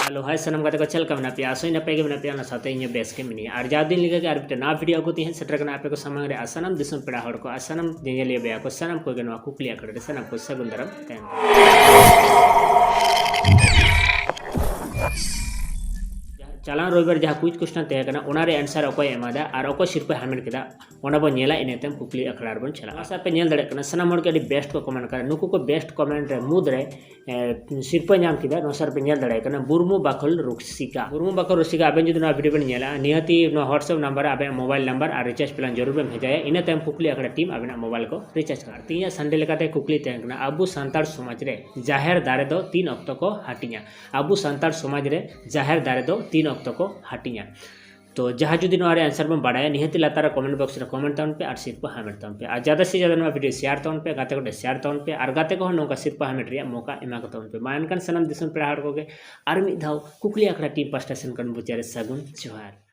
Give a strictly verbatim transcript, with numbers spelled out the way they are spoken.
Hello, hi ᱥᱟᱱᱟᱢ ᱜᱟᱛᱮ ᱠᱚ, ᱪᱮᱫ ᱞᱮᱠᱟ ᱢᱮᱱᱟᱜ ᱯᱮᱭᱟ? ᱟᱥᱟᱭ ᱱᱟᱯᱟᱭ ᱜᱮ ᱢᱮᱱᱟᱜ ᱯᱮᱭᱟ, ᱚᱱᱟ ᱥᱟᱶᱛᱮ ᱤᱧ ᱦᱚᱸ ᱵᱮᱥ ᱜᱮ ᱢᱤᱱᱟᱹᱧᱟ᱾ ᱟᱨ ᱡᱟᱣ ᱫᱤᱱ ᱞᱮᱠᱟ ᱜᱮ ᱟᱨ ᱢᱤᱫᱴᱮᱱ ᱱᱟᱣᱟ ᱵᱷᱤᱰᱤᱭᱳ ᱟᱹᱜᱩ ᱛᱮ ᱦᱟᱸᱜ ᱥᱮᱴᱮᱨ ᱠᱟᱱᱟ ᱟᱯᱮ ᱠᱚ ᱥᱟᱢᱟᱝ ᱨᱮ᱾ ᱟᱨ ᱥᱟᱱᱟᱢ ᱫᱤᱥᱚᱢ ᱯᱮᱲᱟ ᱦᱚᱲ ᱠᱚ ᱟᱨ ᱥᱟᱱᱟᱢ ᱧᱮᱧᱮᱞᱤᱭᱟᱹ ᱵᱚᱭᱦᱟ ᱠᱚ, ᱥᱟᱱᱟᱢ ᱠᱚᱜᱮ ᱱᱚᱣᱟ ᱠᱩᱠᱞᱤ ᱟᱠᱷᱲᱟ ᱨᱮ ᱥᱟᱱᱟᱢ ᱠᱚ ᱥᱟᱹᱜᱩᱱ ᱫᱟᱨᱟᱢ ᱛᱟᱦᱮᱱ ᱠᱟᱱᱟ᱾ ᱪᱟᱞᱟᱣ ᱨᱚᱵᱤᱵᱟᱨ ᱡᱟᱦᱟᱸ quiz question ᱛᱟᱦᱮᱸ ᱠᱟᱱᱟ, ᱚᱱᱟ ᱨᱮ answer ᱚᱠᱚᱭ ᱮᱢᱟᱫᱟ ᱟᱨ ᱚᱠᱚᱭ ᱥᱤᱨᱯᱟᱹ ᱦᱟᱢᱮᱴ ᱠᱮᱫᱟ, ᱚᱱᱟ ᱵᱚᱱ ᱧᱮᱞᱟ, ᱤᱱᱟᱹ ᱛᱟᱭᱚᱢ ᱠᱩᱠᱞᱤ ᱟᱠᱷᱲᱟ ᱨᱮᱵᱚᱱ ᱪᱟᱞᱟᱜᱼᱟ᱾ ᱱᱚᱣᱟ ᱥᱟᱨ ᱯᱮ ᱧᱮᱞ ᱫᱟᱲᱮᱭᱟᱜ ᱠᱟᱱᱟ, ᱥᱟᱱᱟᱢ ᱦᱚᱲ ᱜᱮ ᱟᱹᱰᱤ best ᱠᱚ comment ᱠᱟᱫᱟ᱾ ᱱᱩᱠᱩ ᱠᱚ best comment ᱨᱮ ᱢᱩᱫᱽ ᱨᱮ, ᱮ, ᱥᱤᱨᱯᱟᱹ ᱧᱟᱢ ᱠᱮᱫᱟ, ᱱᱚᱣᱟ ᱥᱟᱨ ᱯᱮ ᱧᱮᱞ ᱫᱟᱲᱮᱭᱟᱜ ᱠᱟᱱᱟ, ᱵᱩᱨᱢᱩ ᱵᱟᱠᱷᱳᱞ ᱨᱩᱥᱤᱠᱟ᱾ ᱵᱩᱨᱢᱩ ᱵᱟᱠᱷᱳᱞ ᱨᱩᱥᱤᱠᱟ, ᱟᱵᱮᱱ ᱡᱩᱫᱤ ᱱᱚᱣᱟ ᱵᱷᱤᱰᱤᱭᱳ ᱵᱮᱱ ᱧᱮᱞᱟ, ᱱᱤᱦᱟᱹᱛᱤ ᱱᱚᱣᱟ WhatsApp ᱱᱟᱢᱵᱟᱨ ᱨᱮ ᱟᱵᱮᱱᱟᱜ mobile number ᱟᱨ recharge plan ᱡᱟᱹᱨᱩᱲ ᱵᱮᱱ ᱵᱷᱮᱡᱟᱭᱟ, ᱤᱱᱟᱹ ᱛᱟᱭᱚᱢ ᱠᱩᱠᱞᱤ ᱟᱠᱷᱲᱟ team ᱟᱵᱮᱱᱟᱜ mobile ᱠᱚ recharge ᱠᱟᱜᱼᱟ᱾ ᱟᱨ ᱛᱮᱦᱮᱧᱟᱜ Sunday ᱞᱮᱠᱟᱛᱮ ᱠᱩᱠᱞᱤ ᱛᱟᱦᱮᱸ ᱠᱟᱱᱟ, ᱟᱵᱚ ᱥᱟᱱᱛᱟᱲ ᱥᱚᱢᱟᱡᱽ ᱨᱮ ᱡᱟᱦᱮᱨ ᱫᱟᱨᱮ ᱫᱚ ᱛᱤᱱ ᱚᱠᱛᱚ ᱠᱚ ᱦᱟᱹᱴᱤᱧᱟ? ᱟᱵᱚ ᱥᱟᱱᱛᱟᱲ ᱥᱚᱢᱟᱡᱽ ᱨᱮ ᱡᱟᱦᱮᱨ ᱫᱟᱨᱮ ᱫᱚ ᱛᱤᱱ ᱚᱠᱛᱚ ᱠᱚ ᱦᱟᱹᱴᱤᱧᱟ? ᱛᱚ ᱡᱟᱦᱟᱸ ᱡᱩᱫᱤ ᱱᱚᱣᱟ ᱨᱮ answer ᱵᱚᱱ ᱵᱟᱲᱟᱭᱟ, ᱱᱤᱦᱟᱹᱛᱤ ᱞᱟᱛᱟᱨ ᱨᱮ comment box ᱨᱮ comment ᱛᱟᱵᱚᱱ ᱯᱮ ᱟᱨ ᱥᱤᱨᱯᱟᱹ ᱦᱟᱢᱮᱴ ᱛᱟᱵᱚᱱ ᱯᱮ᱾ ᱟᱨ ᱡᱟᱫᱟ ᱥᱮ ᱡᱟᱫᱟ ᱱᱚᱣᱟ ᱵᱷᱤᱰᱤᱭᱳ share ᱛᱟᱵᱚᱱ ᱯᱮ, ᱜᱟᱛᱮ ᱠᱚᱴᱷᱮᱱ share ᱛᱟᱵᱚᱱ ᱯᱮ, ᱟᱨ ᱜᱟᱛᱮ ᱠᱚᱦᱚᱸ ᱱᱚᱝᱠᱟ ᱥᱤᱨᱯᱟᱹ ᱦᱟᱢᱮᱴ ᱨᱮᱭᱟᱜ ᱢᱚᱠᱟ ᱮᱢᱟ ᱠᱚ ᱛᱟᱵᱚᱱ ᱯᱮ᱾ ᱢᱟ ᱮᱱᱠᱷᱟᱱ ᱥᱟᱱᱟᱢ ᱫᱤᱥᱚᱢ ᱯᱮᱲᱟ ᱦᱚᱲ ᱠᱚᱜᱮ ᱟᱨ ᱢᱤᱫ ᱫᱷᱟᱣ ᱠᱩᱠᱞᱤ ᱟᱠᱷᱲᱟ team ᱯᱟᱥᱴᱟ ᱥᱮᱱ ᱠᱷᱚᱱ ᱢᱩᱪᱟᱹᱫ ᱨᱮ ᱥᱟᱹᱜᱩᱱ ᱡᱚᱦᱟᱨ᱾